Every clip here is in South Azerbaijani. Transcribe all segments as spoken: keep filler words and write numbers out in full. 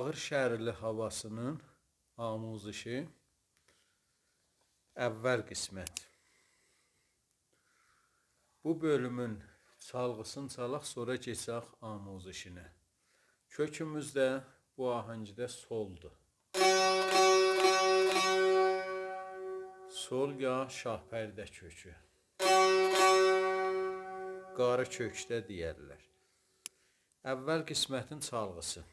آغدادیر شهرلی هاواسی‌نین آموزشی، اول قسمت. بو بؤلومون چالغی‌سینی چالاق، سونرا کئچک آموزشینه. کؤکوموز ده بو آهنگده سل‌دور. سل یا شاه‌پرده کؤکو. قاری کؤک ده دئیرلر. اول قسمتین چالغی‌سی.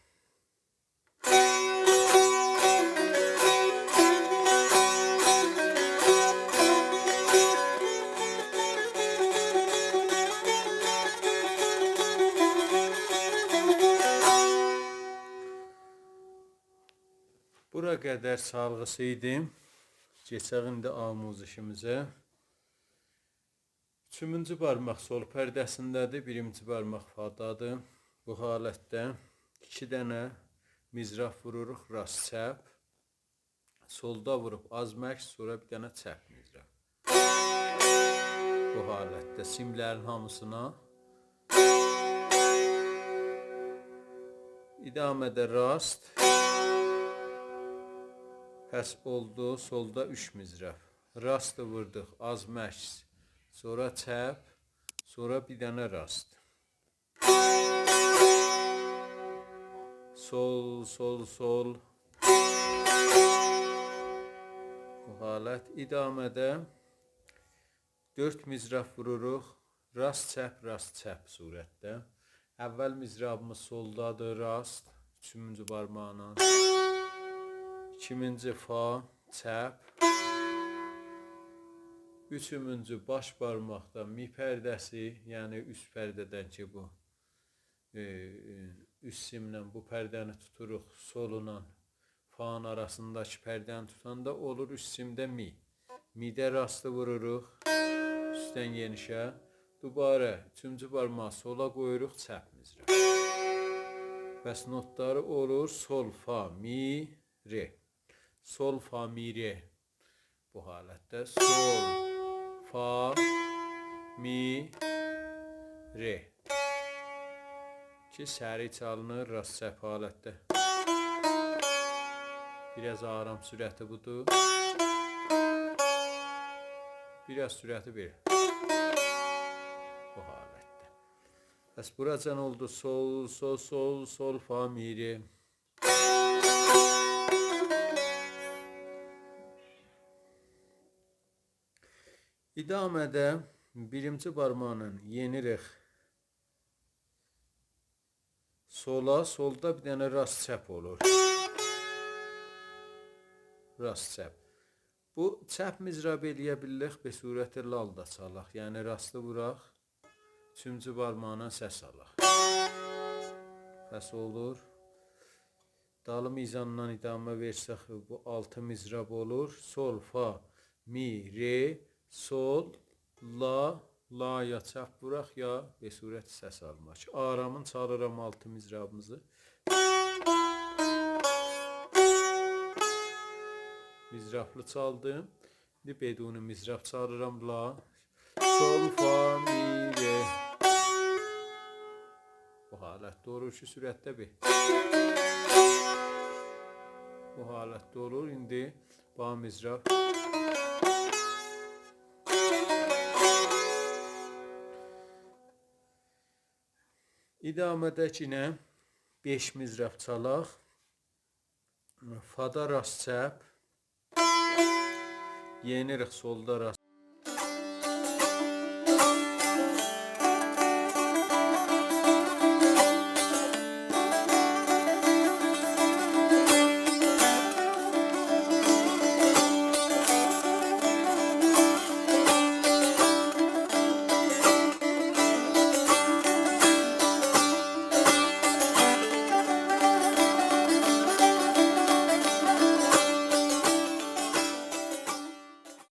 بورا قدر چالغی‌سی ایدی. کئچک ایندی آموزشیمیزه. اوچونجو بارماق سل پرده‌سینده‌دیر، بیرینجی بارماق فادادیر. بو حالتده ایکی دنه مضراب ووروروق، راست، چپ. سل‌دا ووروب آز مکث، سونرا بیر دنه چپ مضراب. بو حالتده سیملرین هامیسینا. ادامه‌ده راست. پس اولدو، سل‌دا اوچ مضراب. راست ووردوق، آز مکث. سونرا چپ، سونرا بیر دنه راست. سل، سل، سل. بو حالت. ادامه‌ده دؤرد مضراب ووروروق. راست، چپ، راست، چپ صورتده. اول مضرابیمیز سل‌دادیر، راست، اوچونجو بارماقلا. ایکینجی فا، چپ. اوچونجو باش بارماقدا می پرده‌سی، یعنی اوست پرده‌دن کی بو، ائ، ائ، اوست سیمله بو پرده‌نی توتوروق، سل‌لا فانین آراسینداکی پرده‌نی توتاندا اولور اوست سیمده می. می‌ده راستی ووروروق اوستدن یئنیشه. دوباره اوچونجو بارماغی سلا قویوروق، چپ مضراب. پس نوتلاری اولور سل، فا، می، ر. سل، فا، می، ر. بو حالتده سل، فا، می، ر. کی سریع چالینیر، راست چپ حالتده. بیر آز آرام سرعتی بودور. بیر آز سرعتی بیر. بو حالتده. پس بوراجان اولدو سل، سل، سل، سل، فا، می، ر. ادامه‌ده بیرینجی بارماغینان یئنیریک سلا، سل‌دا بیر دنه راست چپ اولور. راست چپ. بو چپ مضراب ائلیه بیلیریک به صورت لال دا چالاق. یعنی راستی ووراق، اوچونجو بارماغینان سس آلاق. پس اولور. دالی میزاندان ادامه وئرسک، بو آلتی مضراب اولور. سل، فا، می، ر، سل، لا، لا یا چپ ووراق، یا به صورت سس آلماق. آرامین چالیرام آلتی مضرابیمیزی. مضرابلی چالدیم. ایندی بدون مضراب چالیرام. لا، سل، فا، می، ر. بو حالتده اولور کی سرعتده بیر. بو حالتده اولور. ایندی با مضراب. ادامه‌ده کی نه؟ بئش مضراب چالاق. فادا راست چپ. یئنیریک سل‌دا راست.